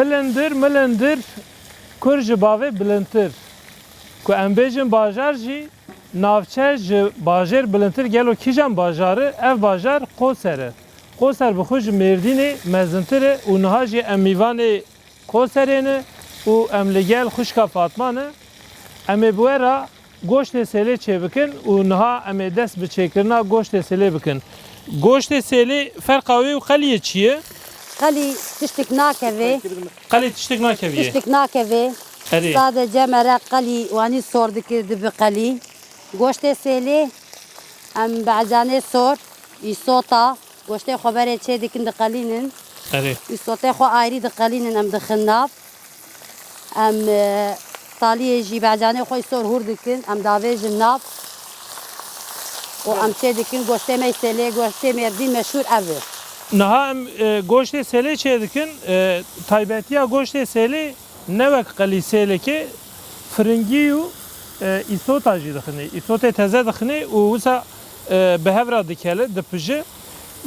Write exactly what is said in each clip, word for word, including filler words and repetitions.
Milindir, milindir, kur ji bavê bilindtir. Ku em bêjin bajar jî, navçe ji bajêr bilindtir gelo kîjan bajar e? Ev bajar Qoser e. Qoser bi xwe ji Mêrdînê mezintir e û niha jî em mîvanê Qoserê ne û em li gel xwişka Fatma ne. Em ê bi we re goştê sêlê çêbikin û niha em ê dest bi çêkirina goştê sêlê bikin. Goştê sêlê ferqa wê û qeliyê çi ye? Qelî tiştek nakeve. Qelî tiştek nakeviyê. Tiştek nakeve. Erê. Sadece mere qelî wanî sor dikir dibi qelî. Goştê sêlê em becanê sor, îsota, goştê xwe berê çê dikin diqelînin. Erê. Îsotê xwe ayrî diqelînin, em dixin nav. Em, e, taliyê jî becanê xwe îsor hûr dikin, em davêjin nav. Û em çê dikin goştê me sêlê, goştê Mêrdîn meşhûr ev e. Niha em, e, goştê sêlê çê dikin, e, taybetiya goştê sêlê ne wek qelî sêlekê, firingî û, e, îsota jî dixinê. Îsotê teze dixinê û wisa, e, bi hev re dikele, dipije.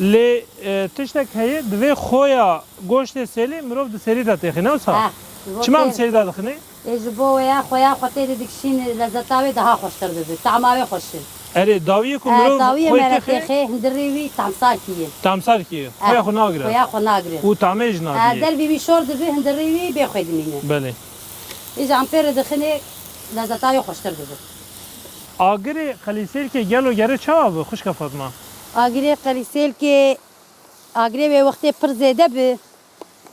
Lê, e, tiştek heye, divê xoya goştê sêlê mirov di serî de têxî, ne wisa? Heh, ji bo Çima em tê- serî de dixinê? Ê, ji bo wêya xoya xwe tê de dikişîne, lezeta wê daha xweştir dibe, tama wê xweş e. Erê, dawiyê ku E, mirov dawiyê xwe mere têxê, têxê, hindirê wî tamsarkî ye. Tamsarkî ye. Eh, Xoya xwe nagire. Xoya xwe nagire. Û tamê jî E, nadiyê. Dervî wî şor dibe, hindirê wî bê xwe dimîne. Belê. Îja em pê re dixinê, lezeta wê xweştir dibe. Agirê qelîsêlkê gelo gere çawa bi, xwişka Fatma? Agirê qelîsêlkê, agirê wê wextê pir zêde bi,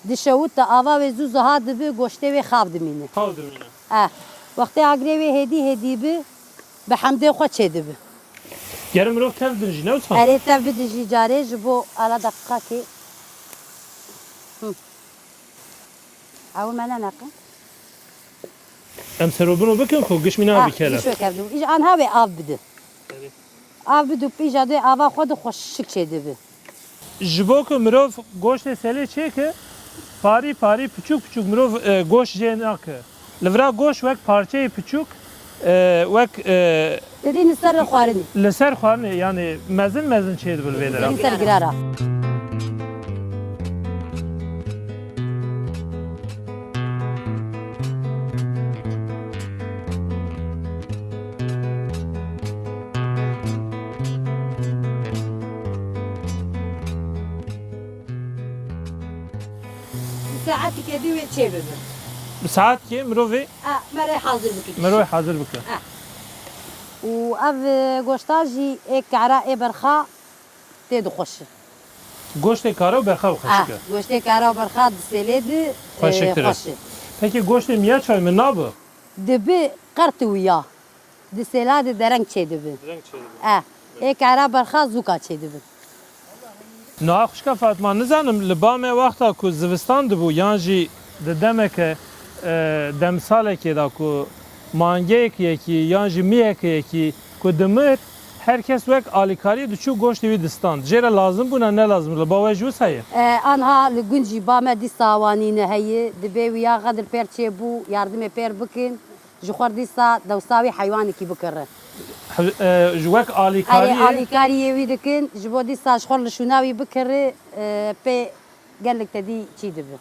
dişewite, ava wê zû ziha dibi, goştê wê xav dimîne. Xav dimîne. Eh, wextê agirê wê hêdî hêdî bi, bi hemdê xwe çêdibi. Gere mirov tev din jî, ne wisa? Erê, tev bidin jî carê ji bo ala deqîqakê. Hı. Ew me neneqe. Em serobino bikin ku gişmîna Ah, bikele. Giş wekevdim. Îj anha wê av bidi. Av bidu pîja dê ava xwe di xweşik çêdibi. Ji bo ku mirov goştê selê çêke, parî parî, piçûk piçûk mirov, e, goşt jê nake. Li vira goşt wek parçeyê piçûk, e, wek, e, Didî li ser xwarinê. Li ser xwarinê, yani mezin mezin çêdibe li vê derê. Didî ser girara. Saetike dî wê çê bibe. Bi saetkê mirovê A, merê hazir bike. Mirovê hazir bike. A. Û ev, e, goşta jî ê kara ê berxa tê dixweşi. Goştê kara û berxa xweşik e. A, goştê kara û berxa di sêlê di, e, Xweşiktir e. Xweş e. Peki goştê miya çay min nabe? Dibi qert û ya. Di sêla de dereng çêdibi. Dereng çêdibi. E, ê kara berxa zûka çêdibi. Niha xwişka Fatma, nizanim li ba me wexta ku zivistan dibû yan jî di demeke, e, demsalekê de ku mangeyek yekî yan jî miyeke yekî ku dimir, her kes wek alîkarî diçû goştê wî distand. Jê re lazim bûna ne lazim, li ba we jî wisa ye? E, anha li gund jî ba me dîsa wanîne heye, dibê wî ya xedir pêr çêbû, yardimê pêr bikin. Ji xwe dîsa dewsa wî heywanekî bikire. He, e, ji wek alîkariyê? Erê, alîkariyê wî dikin, ji bo dîsa ji xwe li şûna wî bikire, e, pê gelek te dî çî dibe.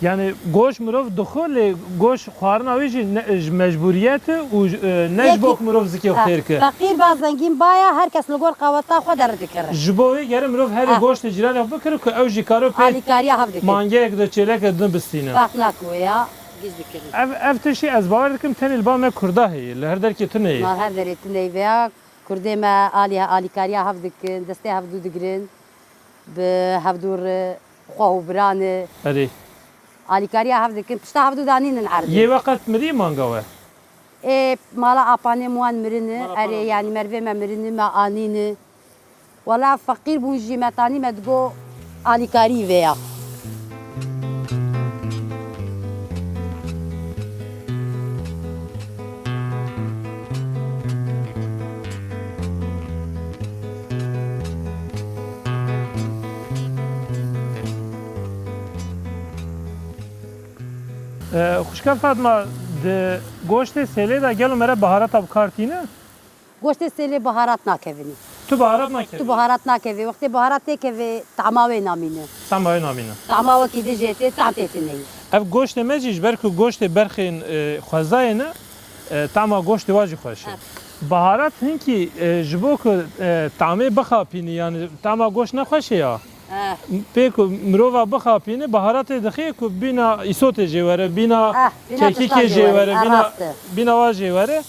Yani goş mirov dixwe, lê goş xwarina wî jî ne, ji mecbûriyet e û, e, ne ji bo ku mirov zikê xwe têr ke. Feqîr ba zengîn baya, her kes li gor qaweta xwe derdikire. Ji bo wê gere mirov herê goştê cîranê xwe bikire ku ew jî kare pê Alîkariya hev dike. Mangeyek de çêleke din bistîne. Feq naku ya. Giş dikirin. Ev, ev tiştî ez bawer dikim tenê li ba me Kurda heye, li her derkê tune ye. Ma her derê tune ye veya Kurdê me alî, alîkariya hev dikin, destê hevdû digirin, bi hevdû re xwe û biran e. Erê. Alîkariya hev dikin, pişta hevdû danînin erdê. Yê we qet mirî manga we? Ê, mala apanê min wan mirine, erê, yanî mervê me mirine, me anîne. Wela feqîr bûn jî me tanî me digo alîkarî vê ya. E, xwişka Fatma, di goştê sêlê de gelo mere baharata bi kar tîne? Goştê sêlê baharat nakevîne. Tu baharat nakevî? Tu baharat nakevî. Wextê baharat têkevê, tama wê namîne. Tama wê namîne. Tama wekî dijê tê, tam tê tineyî. Ev goştê me jî ji ber ku goştê berxên, e, xwezayê ne, e, tama goştê wa jî xweş e. Evet. Baharat hinkî, e, ji bo ku, e, tamê bixapînî, yanî tama goşt ne xweş e ya. Eh. Pê ku mirova bixapîne, baharatê dixê ku bîna îsotê jê were, bîna Ah, bîna kekîkê tiştan jê jê were, were, ah, bîna, rast e. Bîna wa jê were.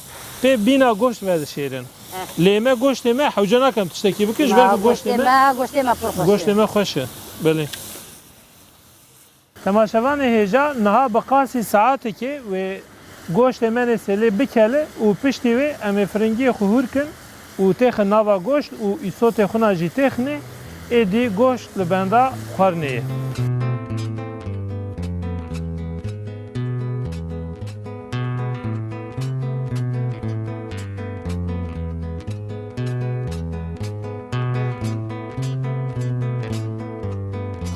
Pê bîna goşt vedişêrin. Eh. Lê me goştê me hewce nakem tiştekî bikin, ji ber Na, ku goştê goştê me, me, goştê me pir xweş e. Goştê me xweş e. Belê. Temaşevanê hêja, niha bi qasî saetekê wê goştê me nê sêlê bikele û piştî wê em ê firingiyê xwe hûr kin û têxin nava goşt û îsotê xwe na jî têxinê, êdî goşt li benda xwarinê ye.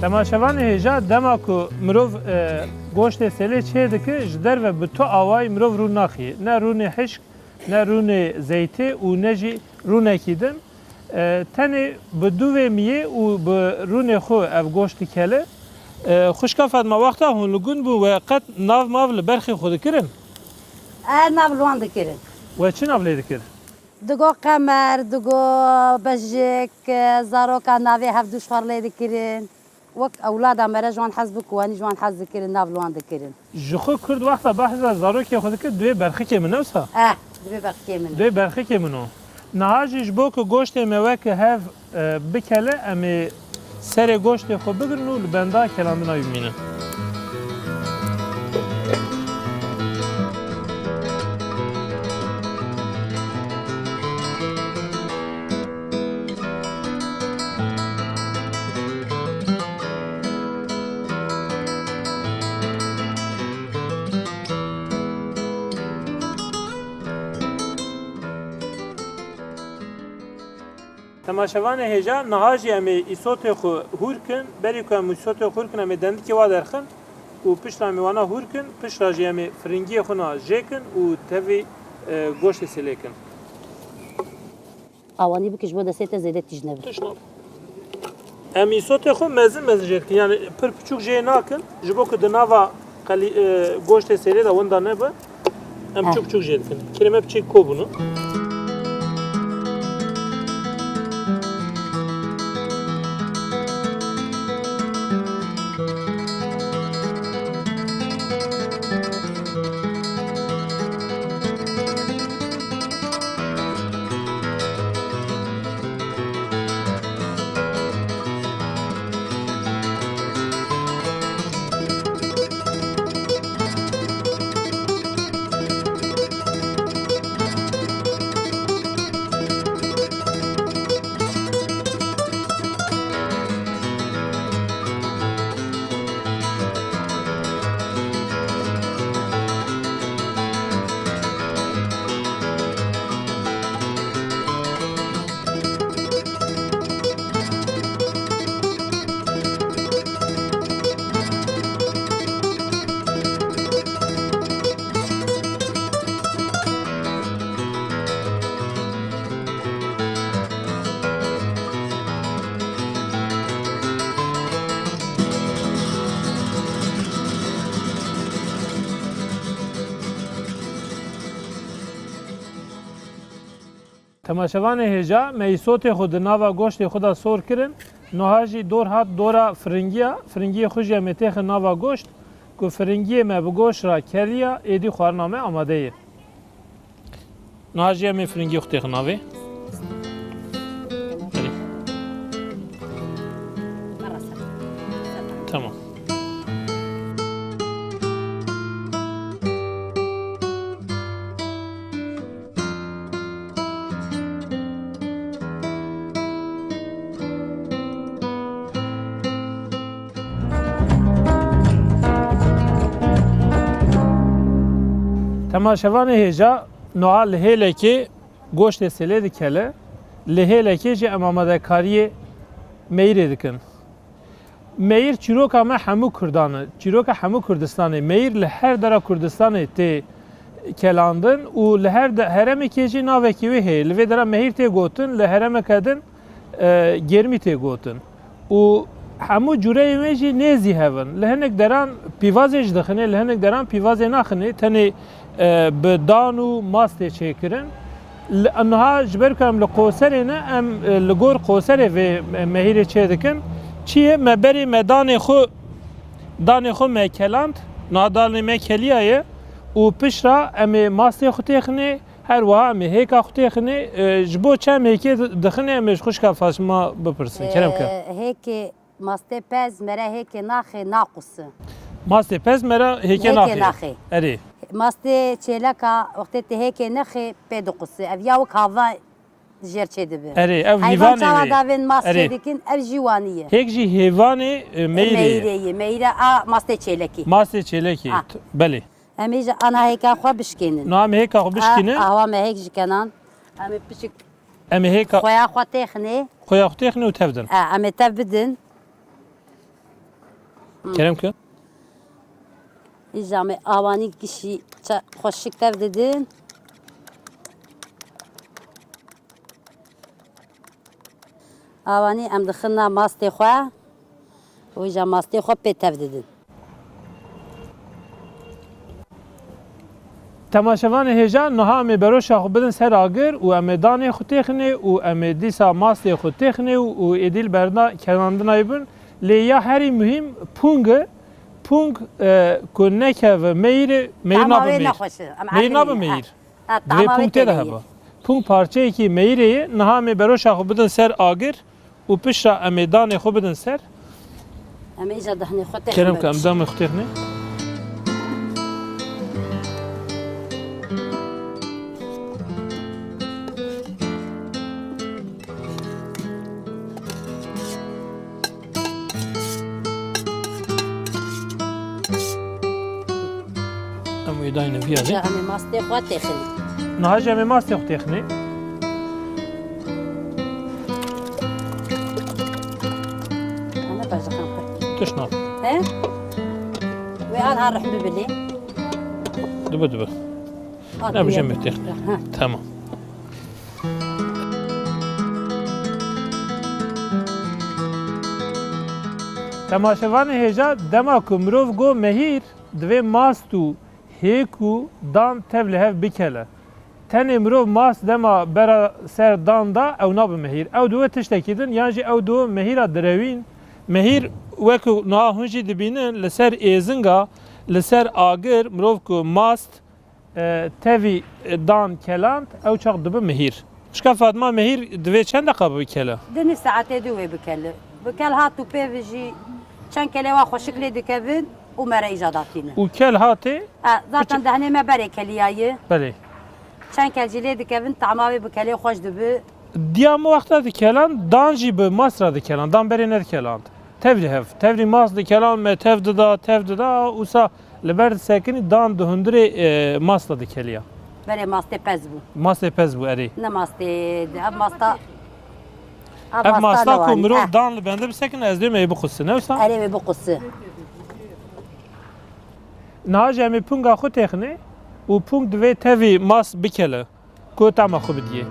Temaşevanê hêja, dema ku mirov, e, goştê sêlê çê dike, ji derve bi tu awayî mirov rûn naxiye. Ne rûnê hişk, ne rûnê zeytê û ne jî rûnekî din. E, tenê bi dûvê miyê û bi rûnê xwe ev goşt dikele. E, xwişka Fatma, wexta hûn li gund bûn, we qet nav mav li berxê xwe dikirin? E, nav li wan dikirin. We çi nav lê dikir? Digo qemer, digo bejik, zaroka navê hevdû ji xwe re lê dikirin. Wek ewlada me re ji wan hez bû ku wanî ji wan hez dikirin, nav li wan dikirin. Ji xwe Kurd wexta behsa zarokê xwe dike, divê berxikê min e wisa? Eh, divê berxikê min e. Divê berxikê min o. Niha jî ji bo ku goştê me weke hev, e, bikele, em ê serê goştê xwe bigirin û li benda kelandina wî bimînin. Temaşevanê hêja, niha jî em ê îsotê xwe hûr kin. Berî ku em îsotê xwe hûr kin, em ê dendikê wa derxin û piştre em ê wana hûr kin. Piştre jî em ê firingiyê xwe na jê kin û tevî, e, goştê sêlê kin. Awanî bike ji bo destê te zêde tîj nebe. Tişt nabe. Em îsotê xwe mezin mezin jê dikin. Yani pir piçûk jê nakin. Ji bo ku di nava qelî-, e, goştê sêlê de wenda nebe. Em Ha. Piçûk piçûk jê dikin. Kirê me piçek ko bûne. Temaşevanê hêja, me îsotê xwe di nava goştê xwe de sor kirin. Niha jî dor hat dora firingiya. Firingiyê xwe jî em ê têxin nava goşt, ku firingiyê me bi goşt re keriya, êdî xwarina me amade ye. Niha jî em ê firingiyê xwe têxin navê. Tamam. Temaşevanê hêja, niha li hêlekê goştê sêlê dikele, li hêlekê jî em amadekariyê meyirê dikin. Meyir çîroka me hemû Kurdan e, çîroka hemû Kurdistanê. Meyir li her dera Kurdistanê tê kelandin û li her de-, heremekê jî navekî wê heye. Li vê dera mehîr tê gotin, li heremeke din, e, gêrmî tê gotin. Û Hemû cûreyên wê jî nêzî hev in. Li hinek deran pîvazê jî dixinê, li hinek deran pîvazê naxinê, tenê, e, bi dan û mastê çêkirin. Li, niha ji ber ku em li qoserê ne, em, e, li gor qoserê vê me-, mehîrê çêdikin. Çi ye? Me berê me danê xwe, danê xwe me keland, niha danê me keliya ye û piştre em ê mastê xwe têxinê, her wiha em ê hêka xwe têxinê. E, ji bo çi em hêkê di-, dixinê, em ê ji xwişka Fatma bipirsin. Kerem ke. E, hêkê Mastê pez mere hêkê naxê, naquse. Mastê pez mere hêkê Hêkê naxê. naxê. Erê. Mastê çêleka wextê te hêkê nexê pê diquse. Ev ya wek hava jêr çêdibe. Erê, ev Heyvan hîvanê çawa wê. davên mast Erê. çêdikin, ev jî wanî ye. Hêk jî hêvanê, e, meyirê ye. Meyirê ye. Meyire a mastê çêlekî. Mastê çêlekî. Ha. T-, belê. Em ê ji ana hêka xwe bişkênin. Na em hêka xwe A, bişkînin. Awa me hêk ji kenan. Em ê piçik Em ê hêka Xoya xwe têxinê. Xoya xwe têxinê û tev din. E, em ê tev bidin. Kerem ke. Îja me awanî gişî ça-, xweşik tev didin. Awanî em dixin na mastê xwe. Û îja mastê xwe pê tev didin. Temaşevanê hêja, niha em ê beroşa xwe bidin ser agir û em ê danê xwe têxinê û em ê dîsa mastê xwe têxinê û, û êdî li berda kenandina wî bin. Lê ya herî muhîm pûng e. Pûng, e, ku nekeve meyirê, meyir Tama nabe wê meyir. nexweş e. Em Meyir nabe elî, meyir. ha. Ha, Divê tama wê pûng tê de têde hebe. ye. Pûng parçeyekî meyirê ye. Niha em ê beroşa xwe bidin ser agir û piştre em ê danê xwe bidin ser. Em ê îja dahnê xwe têxin Kerem ke em berûşê. danê xwe têxinê. Em wê dayne viya Îja vê. em ê mastê xwe têxinê. Niha jî em ê mastê xwe têxinê. Ana berjixan xwe. Tişt nabe. He? Wê an ha rih bibilê. Dibe, dibe. Ha, Ne bijim diye. müttex. Ha. Tamam. Temaşevanê hêja, dema ku mirov go mehîr, divê mast û hêk û dan tev li hev bikele. Tenê mirov mast dema bera ser dan da, ew nabe mehîr. Ew diwe tiştekî din, yan jî ew diwe mehîra direwîn. Mehîr, wek niha hûn jî dibînin, li ser êzinga, li ser agir, mirov ku mast, e, tevî, e, dan keland, ew çax dibe mehîr. Xwişka Fatma, mehîr divê çend deqa bikele? Di nîv saetê dû wê bikele. Bi kel hat û pê ve jî çend kelê wa xweşik lê dikevin û mere îca datîne. Û kel hatê? E, zaten Piç- dehnê me berê keliya ye. Belê. Çend kel jî lê dikevin, tama wê bi kelê xweş dibi. Diya min wexta dikelan, dan jî bi mast re dikelan, dan berê nedikeland. Tev li hev. Tev li mast dikelan, me tev dida, tev dida, usa li ber disekinî dan di hundirê, e, mast de dikeliya. Berê mastê pez bû. Mastê pez bû, erê. Ne mastê, ev masta, ev Ev masta masta ne ku wanî, mirov eh. dan li bende bisekine, ez dê me ê biqusi, ne wisa? Erê wê biqusi. Niha jî em ê punga xwe têxinê û pung divê tevî mast bikele. Ku tama xwe bidiyê.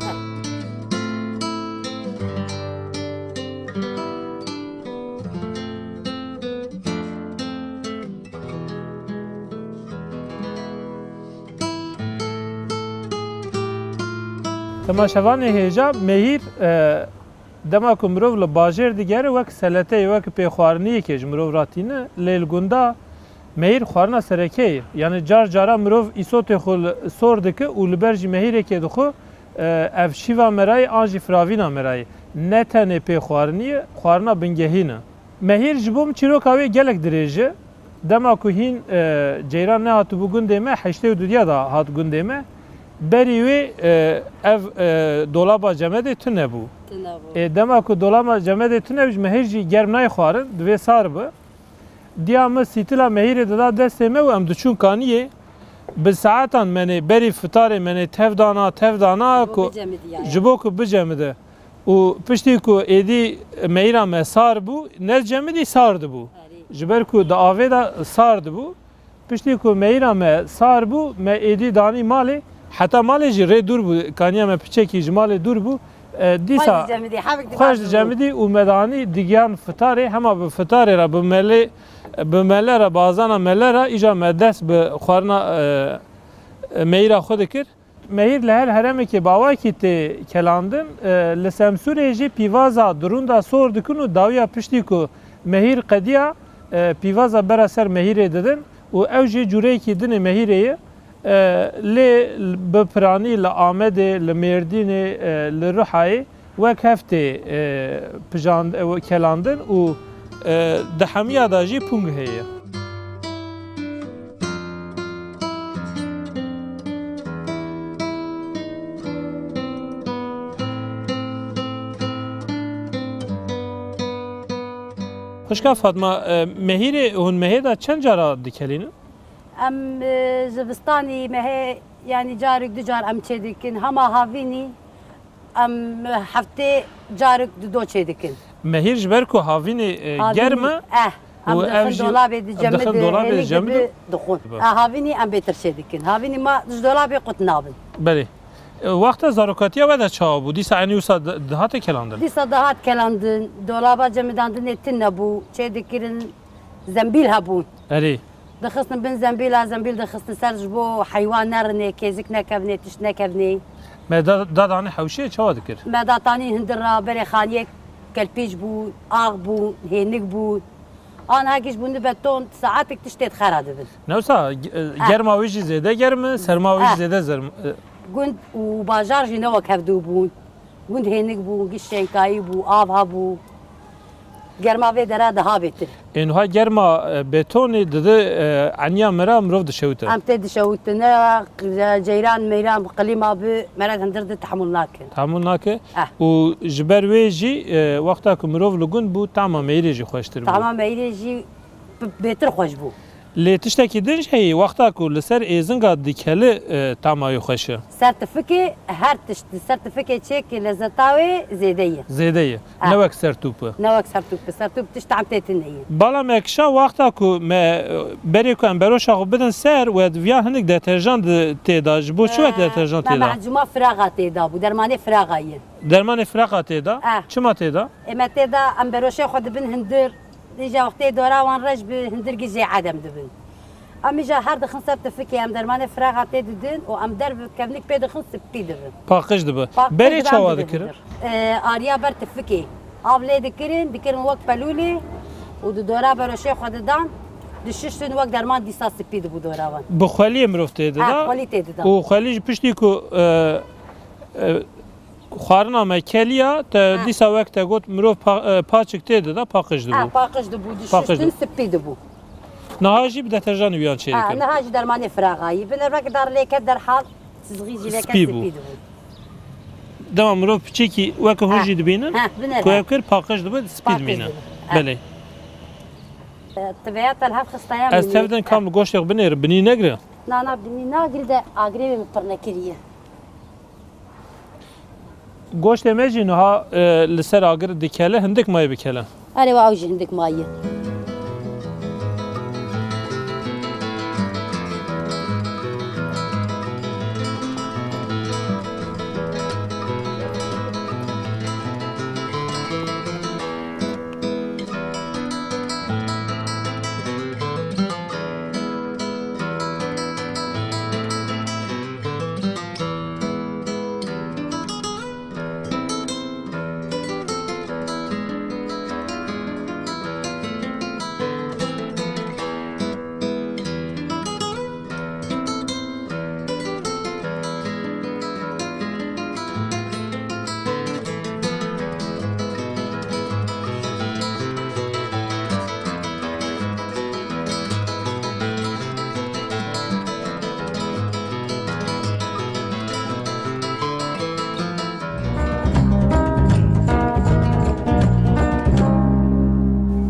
Temaşevanê hêja, mehîr, e, dema ku mirov li bajêr digere, wek seleteyê, wek pêxwariniyekê ji mirov re tîne, lê li gunda mehîr xwarina sereke ye. Yanî car cara mirov îsotê xwe li sor dike û li ber jî mehîrekê dixwe, e, ev şîva me re ye an jî firavîna me re ye. Ne tenê pêxwarinî ye, xwarina bingehîn e. Mehîr ji bo min çîroka wê gelek dirêj e. Dema ku hîn, e, ceyran nehatibû gundê me, heştê û dudiya de hat gundê me. Berî wê, e, ev, e, dolaba cemedê tune bû. Tune bû. E, dema ku dolaba cemedê tune bû, ji mehîr jî germ nayê xwarin, divê sar bi. Diya min sîtila mehîrê dida destê me û em diçûn kaniyê. Bi saetan menê berî fitarê menê tev dana, tev dana Ji bo ku bicemidiyaye. ji bo ku bicemide. Û piştî ku êdî meyîra me sar bû, ne cemidî sar dibû. Erê. Ji ber ku di avê de sar dibû, piştî ku meyîra me sar bû, me êdî danî malê, heta malê jî rê dûr bû, kaniya me piçekî ji malê dûr bû, E, dîsa Xweş dicemidî, hevik xweş dicemidî û me danî digiyan fitarê, hema bi fitarê re, bi melê, bi mele re, bazana mele re, îca me dest bi xwarina, e, e, meyîra xwe dikir. Mehîr li her heremekê bi awakî tê kelandin. E, li Semsûrê jî pîvaza dirûnda sor dikin û dawiya piştî ku mehîr qediya, e, pîvaza bera ser mehîrê didin û ew jî cûreyekî din ê mehîrê ye. E, lê bi piranî li Amedê, li Mêrdînê, e, li Rihayê wek hev tê, e, pijand-, e, kelandin û, e, di hemiya de jî pûng heye. Xwişka Fatma, e, mehîrê hûn mehê de çend cara dikelînin? Em, e, zivistanî mehê, yanî carek du car em çêdikin. Hema havînî em heftê carek du do çêdikin. Mehîr ji ber ku havînî, e, Havînî, germ e eh, em û ev dixin jî dolabê dicemidin, dixin dolabê hênik dicemidin. Dibi dixwin. Dibi. Eh, havînî em bêtir çêdikin. Havînî ma ji dolabê qut nabin. Belê. E, wexta zarokatiya we de çawa bû? Dîsa enî wisa di-, dihate kelandin? Dîsa dihat kelandin, dolaba cemidandinê tune bû, çêdikirin. Zembîl hebûn. Erê. Dixistin bin zembîla, zembîl dixistin ser ji bo heywan nerinê, kêzik nekevnê, tişt nekevnê. Me da, dadanê hewşê çawa dikir? Me datanî hundir ra berê xaniyek kelpîç bû, ax bû, hênik bû. An hekî ji bûn di beton, saetek tiştê xera dibin. Ne wisa, ge-, Ha. germa wê jî zêde germ e, serma wê jî Ha. zêde zerm-, e. Gund û bajar jî ne wek hevdû bûn. Gund hênik bû, giş şenkayî bû, av hebû. Germa vê dera daha bêtir. Ê, niha germa, e, betonê dide, e, eniya me re mirov dişewite. Em tê dişewitine, ceyran meyran qilîma bi me re hundir di tehemûl nake. Tehemûl nake. Eh. Û ji ber wê jî, e, wexta ku mirov li gund bû, tama meyirê jî xweştir bû. Tama meyirê jî bi-, bêtir xweş bû. Lê tiştekî din jî heye, wexta ku li ser êzinga dikeli, e, tama wê xweş e. Ser tifikê her tişt, ser tifikê çêkê lezeta wê zêde ye. Zêde ye. Ah. Ne wek sertûp e. Ne wek sertûp e. Sertûp tişt tam tê tune ye. Bala me kişa wexta ku me, e, berê ku em beroşa xwe bidin ser, we viya hinek deterjan di tê de. Ji bo çi wek Ee, deterjan me tê de? Mecûma firaxa tê de bû, dermanê firaxa ye. Dermanê firaxa tê de? Ah. Çima tê de? Ê me tê de em beroşê xwe dibin hundir. Îja wextê dora wan reş bi hundir gijê edem dibin. Em îja her dixin ser tifikê, em dermanê firaxa tê didin û em derb kevnik pê dixin spî dibin. Paqij dibe. Paqij Berê dibe, çawa em didin dikirin? hundir. Ee, ariya ber tifikê. Av lê dikirin, dikirin wek pelûlê û di dora beroşê xwe didan, dişiştin wek derman dîsa spî dibû dora wan. Bi xweliyê mirov tê dida. Ha, xwelî tê dida. Û xwelî ji piştî ku, e, e, Xwarina me keliya, te Ha. dîsa wek te got, mirov pa-, e, paçik tê dida, paqij dibû. Ha, paqij dibû, Paqij dişiştin dibû. spî dibû. Niha jî bi deterjanê wiyan çê Ha, dikin. niha jî dermanê firaxayî. Binêr wek dar lêke derhal, sizxî jî lêke Spî spî bû. dibû. Dema mirov piçekî wek hûn Ha. jî dibînin, Ha, binêr, ku ha. ev kir paqij dibû, spî Paqij dibîne. dibû. Ha. Belê. E, tiveya te li hev xistaya Ez min tevdin e. kam goştê xwe binêrim, binî negre? Na, na, binî nagirî de agirê wê min pir nekiriye. Goştê me jî niha, e, li ser agir dikele, hindik mayê bikele. Erê, wa ew jî hindik mayî.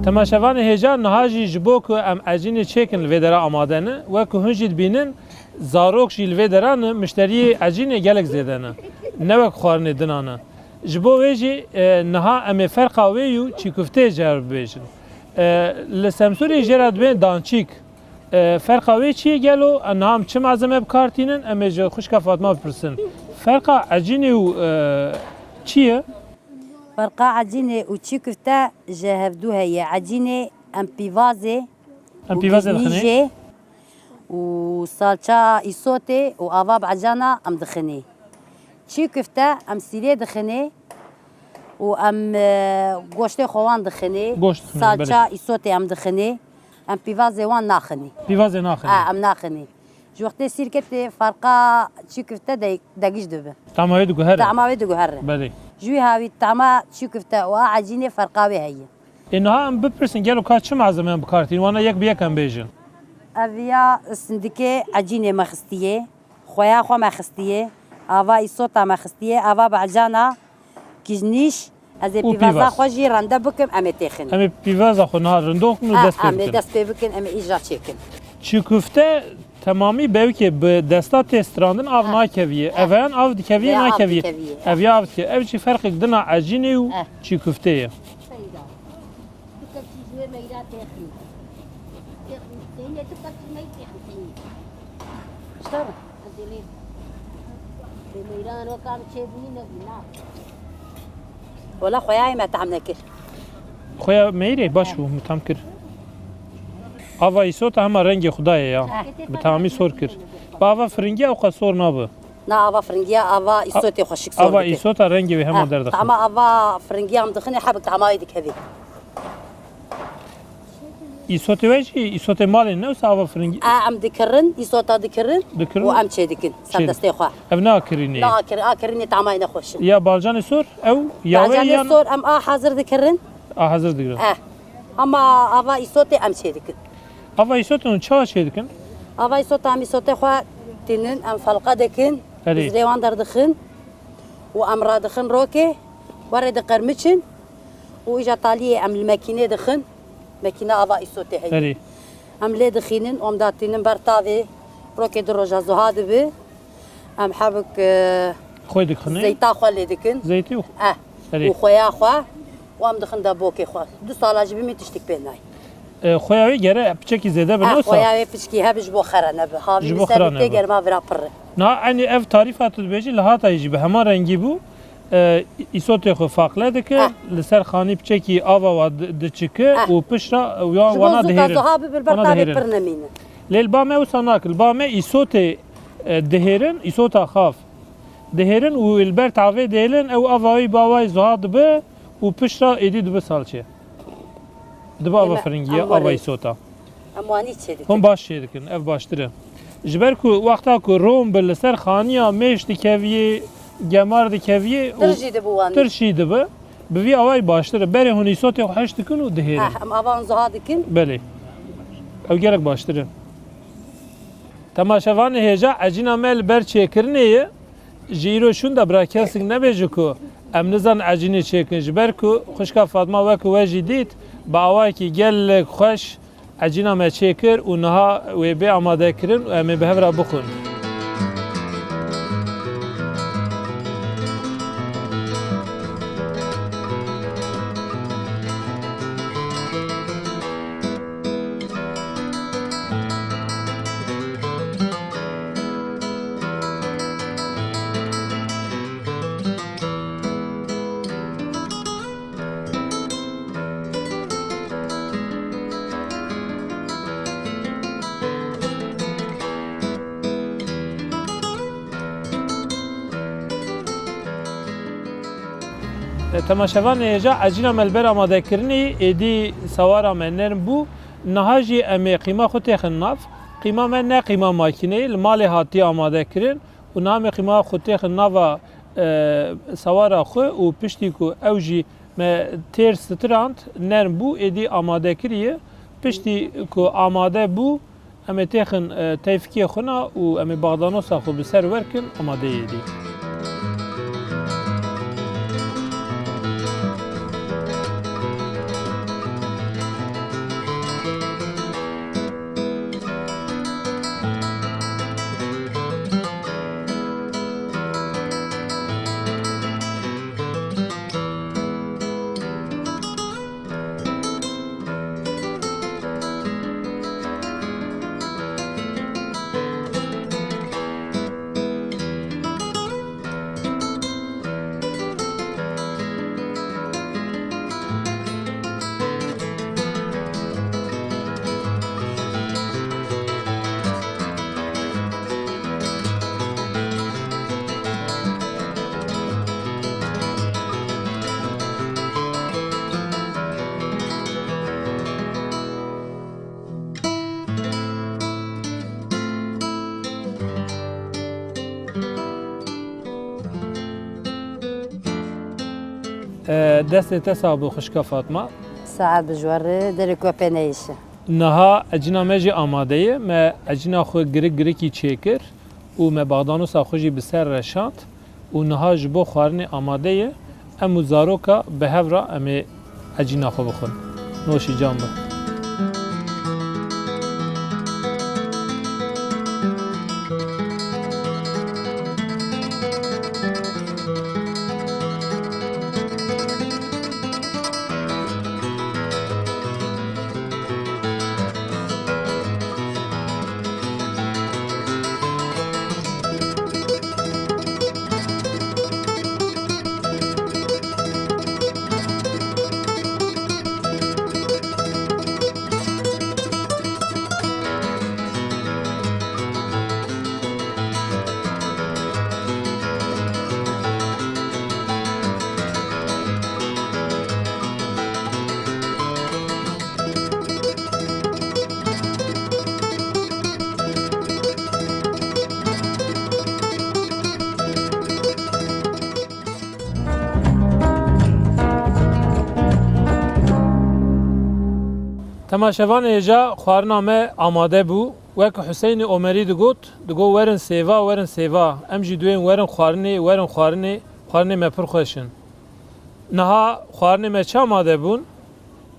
Temaşevanê hêja, niha jî ji bo ku em ecînê çêkin li vê dera amade ne. Wek ku hûn jî dibînin, zarok jî li vê dera ne, mişteriyê ecînê gelek zêde ne. Ne wek xwarinê dinan e. Ji bo wê jî, e, niha em ê ferqa wê û çîkufteyê cem bibêjin. E, li Semsûrê jê re dibên dançîk. E, ferqa wê çi ye gelo? E, niha em çi malzeme bi kar tînin? Em ê ji xwişka Fatma bipirsin. Ferqa ecînê û, e, çi ye? Ferqa ecînê û çî kufte ji hevdû heye. Ecînê em pîvazê Em û pîvazê dixinê. Gijnîjê û salça îsotê û ava bi ecana em dixinê. Çî kufte em sîrê dixinê û em, e, goştê xwe wan dixinê. Goşt dixinê, belê. Salça îsotê em dixinê. Em pîvazê wan naxinê. Pîvazê naxinê. Ha, em naxinê. Ji wextê sîr ketê, ferqa çî kufte de, degij dibe. Tama wê diguhere. Tama wê diguhere. Belê. Ji wî hawî tama çî kufte û a ecînê ferqa wê heye. Ê niha em bipirsin, gelo ka çi malzemeyan bi kar tîn? Wana yek bi yek em bêjin. Ev ya sindikê ecînê me xistiyê, xweya xwe me xistiyê, ava îsota me xistiyê, ava bi ecana, kîjnîş, ez ê Û pîvaza pîvaz. Xwe jî rende bikim, em ê têxin. Em ê pîvaza xwe niha rindox bikin û Ha, dest pê em ê bikin. Dest pê bikin, em ê îja çêkin. Çî kufte temamî bewkê bi desta tê strandin, av Ha. Nakeviye. Ha. Eveyan av dikeviye, Vê av nakeviye. Dikeviye. Ev ya av dike. Ev jî ferqek dina ecînê û Ha. Çî kufte ye. Seyda. Tu kepçî ji wê meyra têxî. Têxî, Hüseyin'e tu kepçî mey têxî Hüseyin'e. Ştar. Ez ê lê. Lê meyran rokan çê bûnî nebû, na. Wala xweyayê me tam nekir. Xweya meyrê baş bû, min tam kir. Ava îsota hema rengê Xwedayê ya. Heh. Bi tamî sor kir. Bi ava firingî ew qas sor nabe. Na ava firingiya, ava îsotê xweşik sor Ava dike. Îsota rengê wê hema Eh, derdixe. Ama ava firingiya em dixinê hebik tamay dikevê. Îsotê we jî, îsotê malê ne wisa ava firingî? Eh, em dikirin, îsota dikirin Dikirin. Û em çê dikin, ser Çê destê xwe. Ev ne akirînê? Na akir-, akirînê tamay nexweşin. Ya balcanê sor, ew ya we Balcanê yan sor, em a hazir dikirin. A hazir dikirin. Eh. Ama ava îsotê em çê dikin. Ava îsotê hûn çawa çê dikin? Ava îsota em îsotê xwe tînin, em felqa dikin, Erê. Bizrê wan derdixin û em radixin rokê, werê diqermiçin û îja taliyê em li mekînê dixin, mekîna ava îsotê heye. Erê. Em lê dixînin, em datînin ber tavê, rokê du roja zuha dibi. Em hebik, e, Xwê dixinê? Zeyta xwe lê dikin. Zeytî û Eh, Erê. Û xweya xwe, û em dixin de bokê xwe. Du sala jî bimî tiştik pê nayê. E, xweya wê gere piçekî zêde be, Eh, ne wisa? Xweya wê piçkî hebe ji bo xera nebe. Havî Ji li bo ser xera tê nebe. Germa vira pirre. Na, enî ev tarîfa tu dibêjî, li Hatayê jî bi heman rengî bû. E, îsotê xwe faqle dike, Eh. Li ser xanî piçekî ava wa di-, diçike Eh. Û pişra, e, ya Ji bo wana zûka dihêrin. Zuha bibe, li ber Wana tavê dihêrin. Pir nemîne. Lê li ba me wisa nake. Li ba me îsotê, e, dihêrin, îsota xaf. Dihêrin û li ber tavê dihêlin, ew ava wî bi awayî zuha dibe û piştra êdî dibe salçe. Dibe ava Ême, firingî ye, em ava warê. Îsota. Em wanî çê dikin. Hûn baş çê dikin, ev baştir e. Ji ber ku wexta ku rom bi li ser xaniya mêş dikeviyê, gemar dikeviyê û Tir jî dibe wanî. Tir jî dibe, bi vî awayî baştir e. Berê hûn îsotê xwe heş dikin û dihêrin. Eh, em ava hûn zuha dikin. Belê. Ew gelek baştir e. Temaşevanê hêja, ecîna me li ber çêkirinê ye. Ji îro şûn de bira kesik nebêje ku em nizan ecînê çêkin. Ji ber ku xwişka Fatma wek we jî dît, bi awayekî gelek xweş ecîna me çêkir û niha wê bê amadekirin û em ê bi hev re bixwin. Temaşevanê hêja, ecîna me li ber amadekirinê êdî sewara me nerm bû. Niha jî em ê qîma xwe têxin nav. Qîma me ne qîma makîneyê, li malê hatiye amadekirin û niha em ê qîma xwe têxin nava, e, sewara xwe û piştî ku ew jî me têr sitirand, nerm bû, êdî amade kiriye. Piştî ku amade bû, em ê têxin, e, teyfikiyê xwe na û em ê baxdanosa xwe bi ser werkin, amade ye êdî. E, destê te sax bo xwişka Fatma. Saet bi ji we re, derê ku pê neyişe. Niha ecîna me jî amade ye. Me ecîna xwe girik girikî çêkir û me baxdanûsa xwe jî bi ser re şand û niha ji bo xwarinê amade ye. Em û zaroka bi hev re em ê ecîna xwe bixwin. Noşî can be. Temaşevanê hêja, xwarina me amade bû. Wek Huseynê Omerî digot, digot, "Werin sêva, werin sêva." Em jî duyên werin xwarinê, werin xwarinê, xwarinê me pir xweş in. Niha xwarinê me çi amade bûn?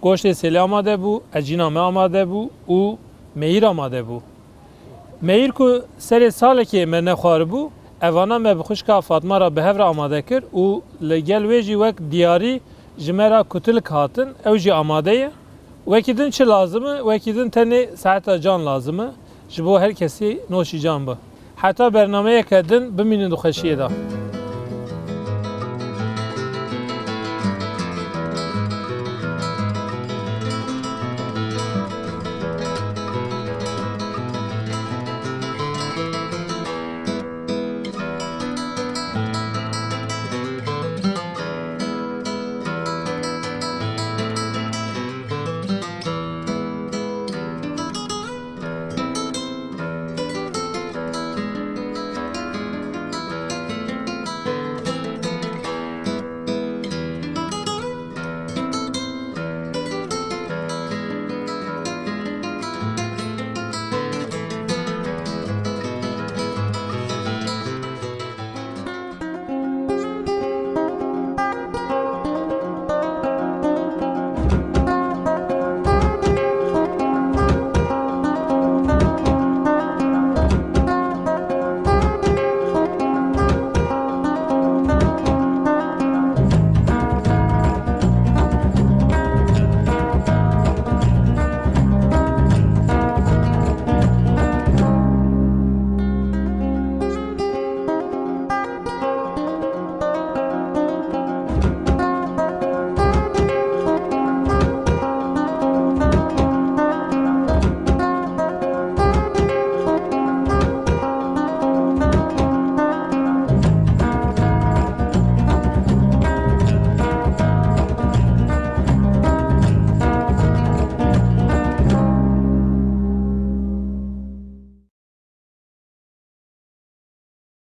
Goştê sêlê amade bû, ecîna me amade bû û meyîr amade bû. Meyîr ku serê salekê me nexwaribû, evana me bi xwişka Fatma re bi hev re amade kir û li gel wê jî wek diyarî ji me re kutilik hatin, ew jî amade ye. Wekî din çi lazim e? Wekî din tenê saeta can lazim e. Ji bo her kesî noşî can be. Heta bernameyeke din bimînin di xweşiyê de.